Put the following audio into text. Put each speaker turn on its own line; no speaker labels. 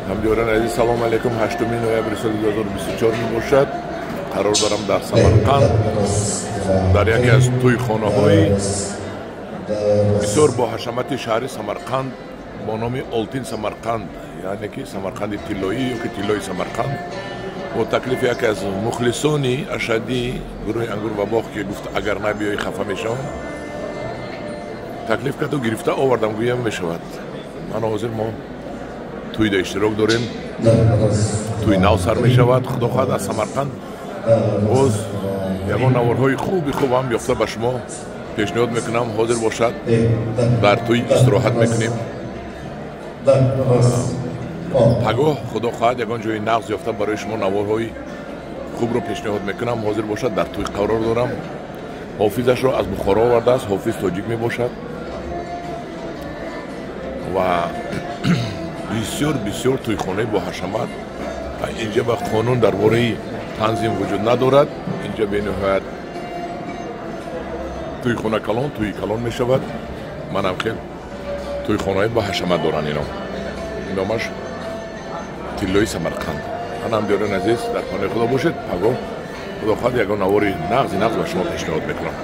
Ҳамдиёрони азиз, салому алайкум. 8 ноябри соли 2024 мебошад. Қарор дорам дар Самарқанд, дар яке аз тӯйхонаҳои бисёр боҳашамати шаҳри Самарқанд бо номи Олтин Самарқанд, яъне ки Самарқанди тиллоӣ ё ки тиллои Самарқанд, бо таклифи яке аз мухлисони ашаддии гурӯҳи Ангур ва боғ, ки гуфт, агар набиёӣ, хафа мешавам, таклиф карду гирифта овардам, гӯям мешавад. Мана, ҳозир мо тӯйда иштирок дорем, тӯй нав сар мешавад. Худо хоҳад, аз Самарқанд боз ягон наворҳои хуби хубам ёфта ба шумо пешниҳод мекунам. Ҳозир бошад, дар тӯй истироҳат мекунем. Пагоҳ, худо хоҳад, ягон ҷои нағз ёфта барои шумо наворҳои хубро пешниҳод мекунам. Ҳозир бошад, дар тӯй қарор дорам. Ҳофизашро аз Бухоро овардааст, ҳофиз тоҷик мебошад ва бисёр бисёр тӯйхонаи боҳашамат. Инҷа ба қонун дар бораи танзим вуҷуд надорад. Инҷа бениҳоят тӯйхона калон, тӯи калон мешавад. Манам хел тӯйхонаҳои боҳашамат доранд. Ино номаш Тиллои Самарқанд. Ман, ҳамдиёрони азиз, дар хонаи Худо бошед. Пагоҳ, худо хоҳад, ягон навори нағзи нағз ба шумо пешниҳод мекунам.